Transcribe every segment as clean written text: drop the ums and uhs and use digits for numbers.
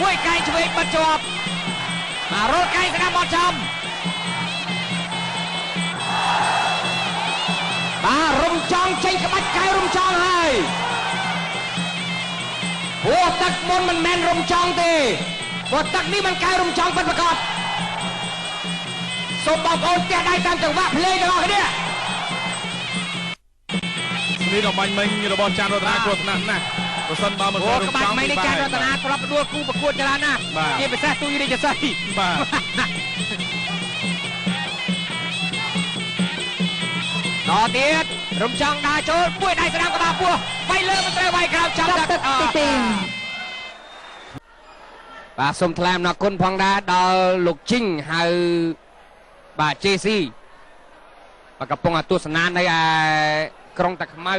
មួយកែងឆ្វេងបិទជាប់បាទរលកែងស្ដាំអត់ចំបាទរំចង់ចេញក្បាច់កែរំចង់ហើយព្រោះទឹកមុនមិនមែនរំចង់ទេព្រោះទឹកនេះមិនកែរំចង់ពិតប្រាកដសូមបងប្អូនទះដៃតាមចង្វាក់ភ្លេងទាំងអស់គ្នានេះដល់បាញ់មិញរបស់ចាន់រតនាគ្រោះថ្នាក់ណាស់ប្រសិនបើមិនរំចង់ក្បាច់មិញនេះចាន់រតនាធ្លាប់ផ្ដួលគូប្រកួតច្រើនណាស់ជាពិសេសទូយរាជសីបាទដល់ទៀតរំចង់ដើរចូលមួយដៃស្ដាំក្បាលពោះវាយលើមិនត្រូវវាយក្រោមចាប់ទឹកទី2បាទសូមថ្លែងអំណរគុណផងដែរដល់លោកជីងហៅបាទ JC បាទកំពុងទស្សនានៅឯក្រុងតាខ្មៅ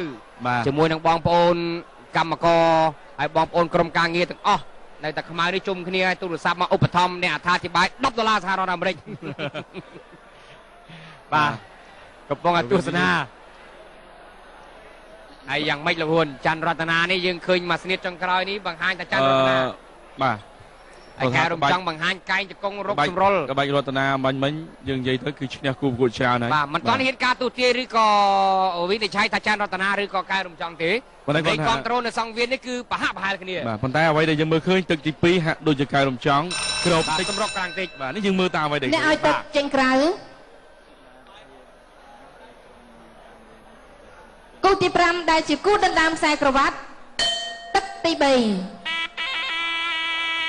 ជាមួយនឹងបងប្អូនកម្មករហើយបងប្អូនក្រុមការងារទាំងអស់នៅតាខ្មៅនេះជុំគ្នាឲ្យទូរស័ព្ទមកឧបត្ថម្ភអ្នកអត្ថាធិប្បាយ10ដុល្លារសហរដ្ឋអាមេរិកបាទកំពុងទស្សនាហើយយ៉ាងម៉េចលោកហ៊ុនច័ន្ទរតនានេះយើងឃើញមួយស្នៀតចុងក្រោយនេះបង្ហាញតែច័ន្ទរតនាបាទហើយកែរំចង់បង្ហាញកែងជង្គង់រកសម្រុលក្បាច់រតនាបាញ់មិញយើងនិយាយទៅគឺឈ្នះគូប្រកួតច្រើនហើយបាទមិនទាន់ហ៊ានការទូទាយឬក៏វិនិច្ឆ័យថាច័ន្ទរតនាឬក៏កែរំចង់ទេតែគ្រប់ត្រូលនៅសង្វៀននេះគឺប្រហាក់ប្រហែលគ្នាបាទប៉ុន្តែអ្វីដែលយើងមើលឃើញទឹកទី2ហាក់ដូចជាកែរំចង់ក្របតិចសម្រុកក្រាំងតិចបាទនេះយើងមើលតាមអ្វីដែលអ្នកឲ្យទឹកចេញក្រៅគូទី5ដែលជាគូដណ្ដើមខ្សែក្រវ៉ាត់ទឹកទី3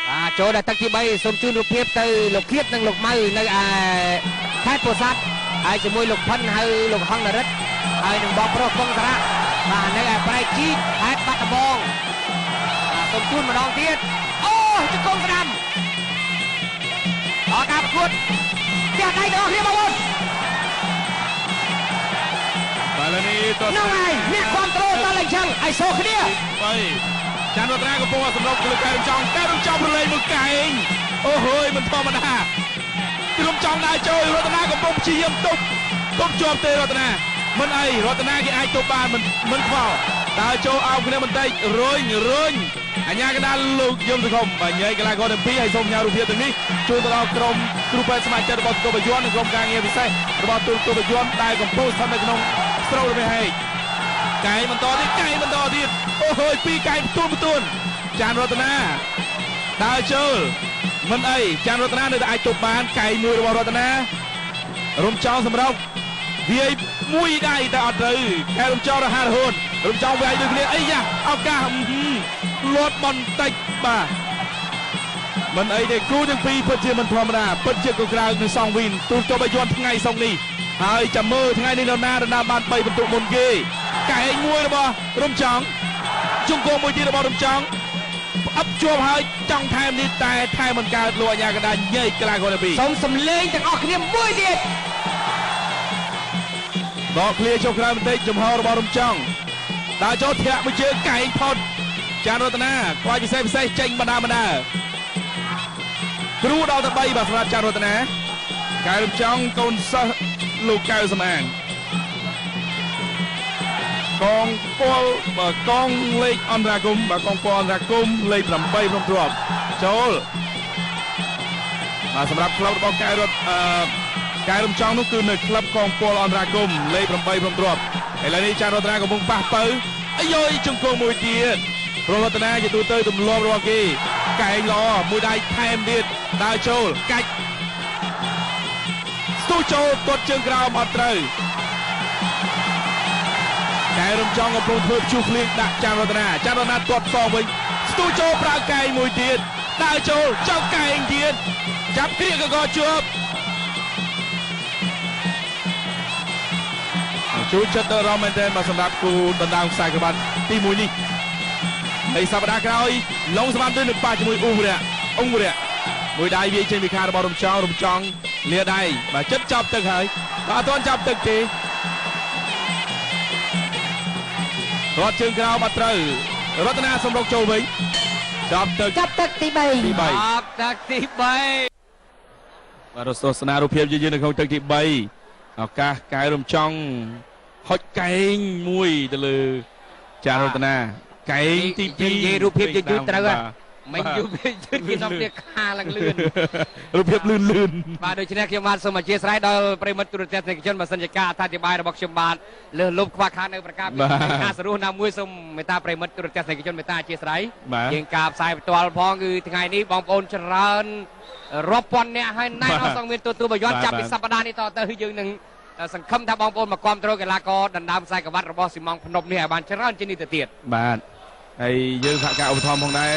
បាទចូលដល់ទឹកទី3សូមជូនរូបភាពទៅលោកគៀតនិងលោកម៉ៅនៅឯខេត្តពោធិ៍សាត់ហើយជាមួយលោកផិនហើយលោកហងនរិទ្ធហើយនឹងបងប្រុសពងសារៈបាទនៅឯប្រែជីកខេត្តបាត់ដំបងបាទសូមជូនម្ដងទៀតអូជង្គង់ស្ដាំដល់ការប្រកួតផ្ទះដៃទាំងអស់គ្នាបងប្អូនបាទឥឡូវនេះតហ្នឹងហើយអ្នកគ្រប់ត្រូលដល់អញ្ចឹងឲ្យសូគ្នា ចាន់រតនាកំពុងសម្រុកលើកែរំចង់កែរំចង់ប្រឡែងមួយកែងអូហូយមិនធម្មតារំចង់ដើរចូលរតនាកំពុងព្យាយាមទប់ទប់ជាប់ទេរតនាមិនអីរតនាគេអាចទប់បានមិនខ្វល់ដើរចូលអោបគ្នាបន្តិចរុញរុញអញ្ញាកណ្ដាលលោកយមសង្គមបាទញ៉ៃកីឡាករទាំងពីរហើយសូមញ៉ាំរូបភាពទាំងនេះជួយទៅដល់ក្រុមគ្រូពេទ្យសមាជិករបស់ទូបយ័ននិងក្រុមការងារពិសេសរបស់ទូបយ័នដែលកំពុងស្ថិតនៅក្នុងស្រុករមាសហែកកែងបន្តទៀតកែងបន្តទៀតអូហូយពីរកែងផ្ទួនចាន់រតនាដើរចូលមិនអីចាន់រតនានៅតែអាចទប់បានកែងមួយរបស់រតនារំចង់សម្រុកវាយមួយដៃតែអត់ត្រូវកែរំចង់រហ័សរហូតរំចង់វាយដូចគ្នាអីយ៉ាឱកាសលាត់បន្តិចបាទមិនអីទេគូទាំងពីរពិតជាមិនធម្មតាពិតជាកក្រើកនឹងសងវីនទូទៅបាយ័នថ្ងៃសុកនេះហើយចាំមើលថ្ងៃនេះនរណាដណ្ដើមបាន3បន្ទុកមុនគេកែងមួយរបស់រំចង់ជង្គង់មួយទៀតរបស់រំចង់ផ្អឹបជាប់ហើយចង់ថែមនេះតែថែមមិនកើតលោកអាញាកណ្ដាលញែកកីឡាករទាំងពីរសូមសំលេងទាំងអស់គ្នាមួយទៀតដកឃ្លាចុះក្រោយបន្តិចចំហរបស់រំចង់ដើរចូលធាក់មួយជើងកែងផុតចានរតនាខ្វាយពិសេសពិសេសចេញបណ្ដាបណ្ដាគ្រូដល់ទៅ3បាទសម្រាប់ចានរតនាកែរំចង់កូនសិស្សលោកកៅសំអាងកងពលបើកងលេខអន្តរាគមបើកងពលអន្តរាគមលេខ8ក្នុងទ្របចូលបាទសម្រាប់ក្លឹបរបស់កែរត់កែរំចង់នោះគឺនៅក្លឹបកងពលអន្តរាគមលេខ8ក្នុងទ្របឥឡូវនេះចានរតនាកំពុងប៉ះពៅអាយយជង្គង់មួយទៀតរតនាជាទូទៅទម្លាប់របស់គេកែងល្អមួយដៃថែមទៀតដើរចូលកាច់ស្ទុះចូលទាត់ជើងក្រោមអត់ត្រូវកែរំចង់កំពុងធ្វើព្យុះភ្លៀងដាក់ចានរតនាចានរតនាទាត់សងវិញស្ទុះចូលប្រើកែងមួយទៀតដើរចូលចោលកែងទៀតចាប់គ្រាកកជាប់ជួយចិត្តដល់អារម្មណ៍មែនទែនមកសម្រាប់គូដណ្ដើមខ្សែក្រវ៉ាត់ទី1នេះហើយសប្តាហ៍ក្រោយឡុងសម្បានទៅនឹងប៉ះជាមួយអ៊ូរៈអង្គរៈមួយដៃវាចេញពីខារបស់រំចង់រំចង់លាដៃបាទចិត្តចាប់ទឹកហើយបាទអត់ទាន់ចាប់ទឹកទេរត់ជើងក្រោមអត់ត្រូវរតនាសម្រុកចូលវិញចាប់ទឹកចាប់ទឹកទី3ចាប់ទឹកទី3បាទរសនារូបភាពយើងនៅក្នុងទឹកទី3ឱកាសកែរំចង់ហុចកែងមួយទៅលើចារតនាកែងទី2និយាយរូបភាពយឺតត្រូវ មិនយូរពេកយឺតគេនាំគ្នាខាឡើងលឿន រូបភាពលឿនលឿន បាទដូច្នេះខ្ញុំបាទសូមអធិស្ឋានដល់ប្រិមិត្តទូរទស្សនិកជនបើសិនជាការអធិប្បាយរបស់ខ្ញុំបាទលើសលប់ខ្វះខាតនៅប្រការការសរុបណាមួយសូមមេត្តាប្រិមិត្តទូរទស្សនិកជនមេត្តាអធិស្ឋានយើងការផ្សាយផ្ទាល់ផងគឺថ្ងៃនេះបងប្អូនច្រើនរាប់ពាន់នាក់ហើយណែអស់សងមានទទួលប្រយោជន៍ចាប់ពីសប្តាហ៍នេះតទៅយើងនឹងសង្ឃឹមថាបងប្អូនមកគាំទ្រកីឡាករដណ្ដើមខ្សែក្រវ៉ាត់របស់ស៊ីម៉ងភ្នំនេះឲ្យបានច្រើនជាងនេះទៅទៀត បាទហើយយើងសហការឧបត្ថម្ភផងដែរ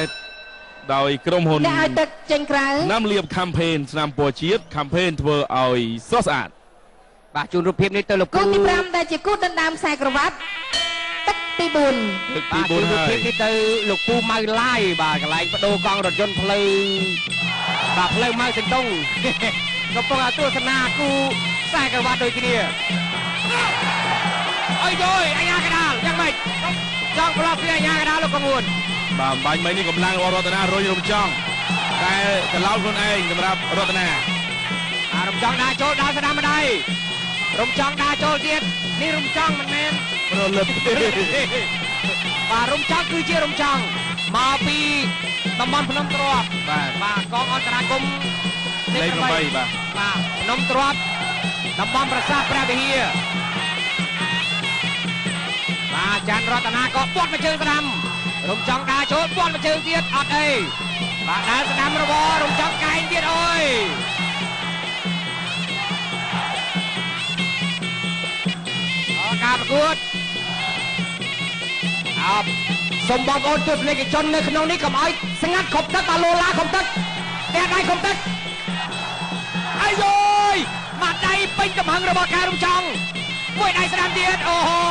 ដោយក្រុមហ៊ុន អ្នកឲ្យទឹកចេញក្រៅ ណាំលៀប campaign ឆ្នាំពណ៌ជាតិ campaign ធ្វើឲ្យស្រស់ស្អាត បាទជូនរូបភាពនេះទៅលោក គូទី5ដែលជាគូដណ្ដើមខ្សែក្រវ៉ាត់ទឹកទី4 ទឹកទី4 រូបភាពនេះទៅលោកពូម៉ៅឡាយបាទកន្លែងបដូរកង់រថយន្តផ្លូវបាទផ្លូវម៉ៅសេងតុងកំពុងទស្សនាគូខ្សែក្រវ៉ាត់ដូចគ្នាអើយយអញ្ញាកដាលយ៉ាងម៉េចចង់ផ្លោះពីអញ្ញាកដាលលោកកងួន បាទបាញ់មិញនេះកម្លាំងរបស់រតនារុញរំចង់តែកឡោតខ្លួនឯងសម្រាប់រតនា អារំចង់ដើរចូលដើរស្ដាំម្ដាយរំចង់ដើរចូលទៀតនេះរំចង់មិនមែន ប្រលឹបទេ បាទរំចង់គឺជារំចង់មកពីតំបន់ភ្នំទ្រប បាទ បាទកងអន្តរាគម លេខ8បាទ បាទភ្នំទ្របតំបន់ប្រាសាទព្រះវិហារបាទច័ន្ទរតនាក៏ពាត់មកជើងស្ដាំរំចង់ដើរចូលពាត់មកជើងទៀតអត់អីបាទដើរស្ដាំរបរំចង់កែងទៀតអើយអការប្រកួតអោសូមបងប្អូនទស្សនិកជននៅក្នុងនេះកុំឲ្យស្ងាត់ខប់ទឹកបាទឡូឡាខប់ទឹកផ្ទះដៃខប់ទឹកអាយយយមកដៃពេញកំហឹងរបស់ការរំចង់មួយដៃស្ដាំទៀតអូហូ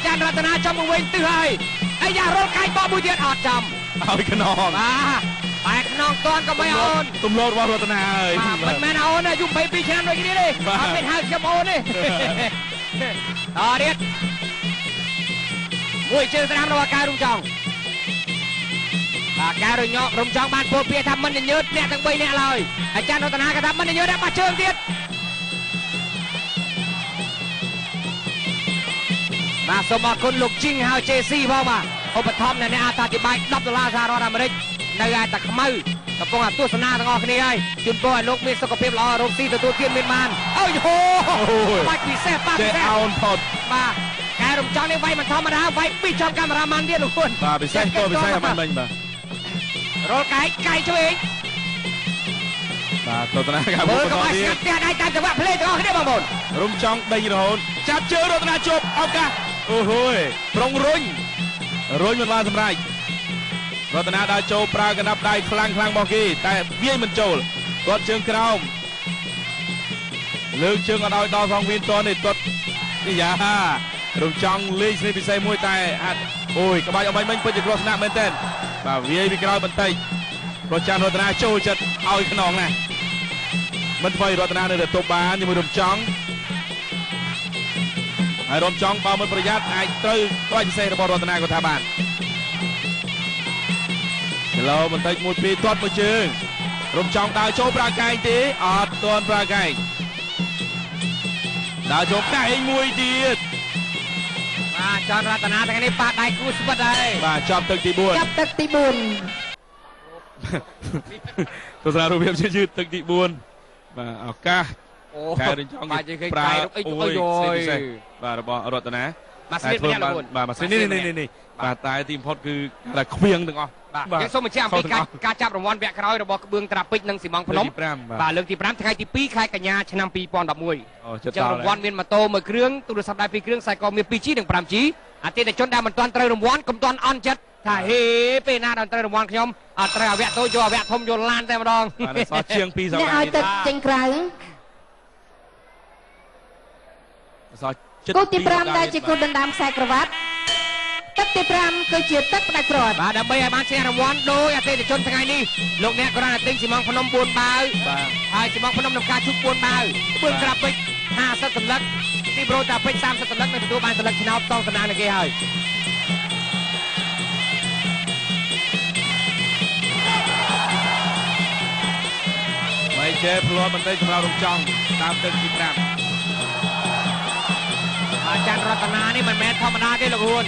ច័ន្ទរតនាចំមកវិញទិសហើយអាយ៉ារលកាយបោះមួយទៀតអត់ចំ ឲ្យខ្នង បាទបែខ្នងតនក៏មិនអូន ទំលោរបស់រតនាហើយ បាទមិនមែនអូនអាយុ22ឆ្នាំដូចគ្នាទេអត់មានហៅខ្ញុំអូនទេតទៀតមួយជើងស្ដាំរបស់ការរំចង់បាទការរញ៉ករំចង់បានពោលពាក្យថាមិនញើតអ្នកទាំង3នាក់ឡើយអាចារ្យរតនាក៏ថាមិនញើតដែរបាត់ជើងទៀតបាទសូមអរគុណលោកជីងហៅ JC ផងបាទឧបត្ថម្ភអ្នកអត្ថាធិប្បាយ10ដុល្លារសហរដ្ឋអាមេរិកនៅឯតាខ្មៅកំពុងទស្សនាទាំងអស់គ្នាហើយជូនពរឲ្យលោកមានសុខភាពល្អរកស៊ីទទួលទានមានបានអូយហូបាច់ពិសេសបាទ ពិសេសអូនផុត បាទកែរំចង់នេះវាយមិនធម្មតាវាយពីចំកាមេរ៉ាម៉ាន់ទៀតលោកគុណ បាទពិសេសក៏ពិសេសអាមិនបាទ រលកែកែជួយ បាទទស្សនាការ មើលកុំឲ្យស្ងាត់ផ្ទះដៃតាមចង្វាក់ភ្លេងទាំងអស់គ្នាបងប្អូន រំចង់ដេញរហូតចាប់ជើងរតនាជាប់ឱកាសអូហូយប្រុងរុញរុញមិនបានសម្រេចរតនាដើរចូលប្រើកណ្ដាប់ដៃខ្លាំងខ្លាំងរបស់គេតែវាយមិនចូលគាត់ជើងក្រោមលើកជើងអត់ឲ្យដល់សងវៀនតនេះទាត់នេះយ៉ារំចង់លេងស្នេហ៍ពិសេសមួយតែហាត់អូយក្បាច់អមិញមិញពិតជាគ្រោះថ្នាក់មែនទែនបាទវាយពីក្រោយបន្តិចប្រចានរតនាចូលចិត្តឲ្យខ្នងណាស់មិនធ្វើរតនានៅតែទប់បានជាមួយរំចង់ហើយរំចង់បើមិនប្រយ័ត្នអាចត្រូវក្បាច់ពិសេសរបស់រតនាក៏ថាបានគីឡូបន្តិចមួយពីរទាត់មួយជើងរំចង់ដើរចូលប្រើកែងទេអត់ទាន់ប្រើកែងដើរចូលកែងមួយទៀត បាទចនរតនាថ្ងៃនេះប៉ះដៃគូស្វិតហើយ បាទចាប់ទឹកទី4 ចាប់ទឹកទី4 ទស្សនារូបភាពយឺតទឹកទី4បាទឱកាសកែរំចង់ប្រើអូយពិសេសបាទរបស់រតនា បាទស្មៀន បាទបាទនេះនេះនេះបាទតែទីបំផុតគឺតែខ្វៀងទាំងអស់ បាទយើងសូមបញ្ជាក់អំពីការចាប់រង្វាន់វគ្គក្រោយរបស់ក្បឿងត្រាពេជ្រនិងស៊ីម៉ងភ្នំបាទលើកទី5ថ្ងៃទី2ខែកញ្ញាឆ្នាំ2011ចឹងរង្វាន់មានម៉ូតូមួយគ្រឿងទូរស័ព្ទដៃ2គ្រឿងខ្សែកមាន 2G និង 5G អតិថិជនដែលមិនទាន់ត្រូវរង្វាន់កុំទាន់អន់ចិត្តថាហេពេលណាដល់ត្រូវរង្វាន់ខ្ញុំអត់ត្រូវអវៈតូចយកអវៈធំយកឡានតែម្ដង បាទសល់ជាង2សប្តាហ៍ អ្នកឲ្យទឹកចេញក្រៅ សល់ គូទី5ដែលជាគូដណ្ដើមខ្សែក្រវ៉ាត់ទឹកទី5គឺជាទឹកផ្ដាច់ព្រាត់ បាទដើម្បីឲ្យបានឈ្នះរង្វាន់ដោយអតិថិជនថ្ងៃនេះលោកអ្នកគ្រាន់តែទិញស៊ីម៉ងភ្នំ4បាវ បាទ ហើយស៊ីម៉ងភ្នំនឹងការជុក4បាវក្បឿងក្រាពេជ្រ50សន្លឹកទីប្រូតាពេជ្រ30សន្លឹកនឹងទទួលបានសន្លឹកឆ្នោតតងតំណាងនឹងគេហើយ មិនចេះភ្លាត់បន្តិចសម្រាប់រំចង់តាមទឹកទី5 អាចារ្យរតនានេះមិនមែនធម្មតាទេលោកហ៊ុន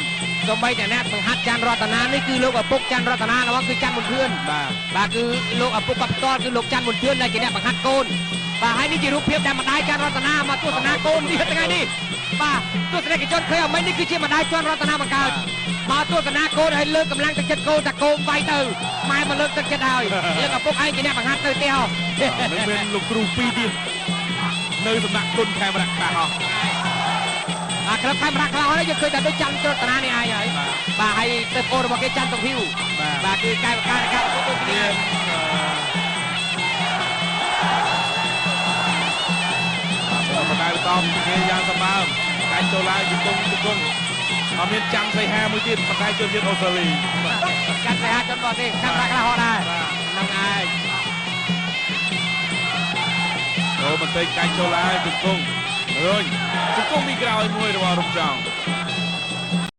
សូម្បីតែអ្នកបង្ហាត់ច័ន្ទរតនានេះគឺលោកឪពុកច័ន្ទរតនារបស់គឺច័ន្ទមុនធឿនបាទគឺលោកឪពុកគាត់ផ្ទាល់គឺលោកច័ន្ទមុនធឿនដែលជាអ្នកបង្ហាត់កូនបាទហើយនេះជារូបភាពដែលម្ដាយច័ន្ទរតនាមកទស្សនាកូននេះថ្ងៃនេះបាទទស្សនិកជនឃើញអមិញនេះគឺជាម្ដាយច័ន្ទរតនាបង្កើតមកទស្សនាកូនឲ្យលើកកម្លាំងទឹកចិត្តកូនតាកូនវាយទៅម៉ែមកលើកទឹកចិត្តឲ្យលើកឪពុកឯងជាអ្នកបង្ហាត់ទៅផ្ទះនឹងមានលោកគ្រូពីរទៀតនៅសំណាក់គុណខេមរៈខ្លះអស់អាក្លឹបខេមរៈខ្លះហើយយើងឃើញតែដូចច័ន្ទរតនានេះឯងហើយបាទហើយទៅអូនរបស់គេច័ន្ទតុងហ៊ីវបាទគឺកាយវិការនៃការប្រកួតដូចគ្នាបាទតែបន្តគេយ៉ាងសម្បើមកាច់ចូលឡើងជង្គង់ជង្គង់អត់មានចាំសីហាមួយទៀតប៉ុន្តែជនជាតិអូស្ត្រាលីចាំសីហាជនបរទេសខេមរៈខ្លះហត់ដែរហ្នឹងឯងចូលបន្តិចកាច់ចូលឡើងជង្គង់រុញជង្គង់ពីក្រោយមួយរបស់រំចង់